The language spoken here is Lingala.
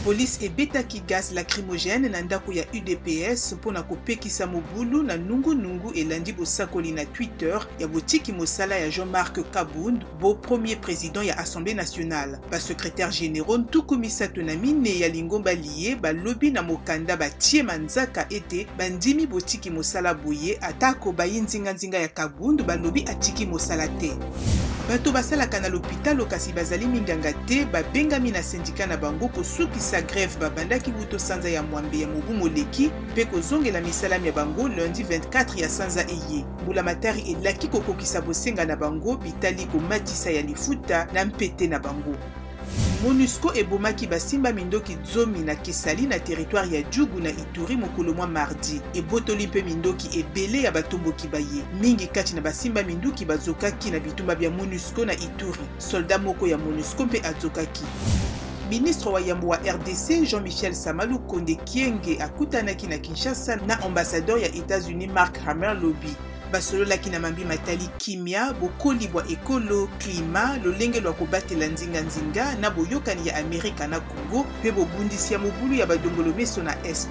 Police ebetaki gaz lacrymogène na ndako ya udps mpo na kopekisa mobulu na nungunungu elandi bosakoli na Twitter ya botiki mosala ya Jean-Marc Kabund bo premier president ya Assemblee nationale. Ba secretaires generaux 34 ya lingomba liye balobi na mokanda batie manzaka ete bandimi botiki mosala boye atako bayi nzinganzinga ya Kabund balobi atiki mosala te. Bato basalaka na lopitalo kasi bazali minganga te babengami na sindika na bango kosukisa grève babandaki wuto sanza ya mwambe ya mobu moleki mpe kozongela misala mya bango lundi 24 ya sanza eye. Mbulamatari elaki kokokisa bosenga na bango bitali komatisa ya lifuta na mpete na bango. Monusco ebomaki basimba mindoki zomi na Kesali na territoire ya Djugu na Ituri mokolo mwa mardi. Ebotoli mpe mindoki ebele ya batomboki baye. Mingi kati na basimba minduki bazokaki na bitumba bya Monusco na Ituri. Soldat moko ya Monusco mpe azokaki. Ministre wa yambo wa RDC Jean-Michel Sama Lukonde Kyenge akutanaki na Kinshasa na ambassadeur ya Etats-Unis Mark Hammer lobi. Basololaki na mambi matali kimia, bokoli bwa ekolo, climat, lolenge lwa kobatela nzinganzinga na boyokani ya Amerika na Congo mpe bobundisi ya mobulu ya badongolomeso na Est.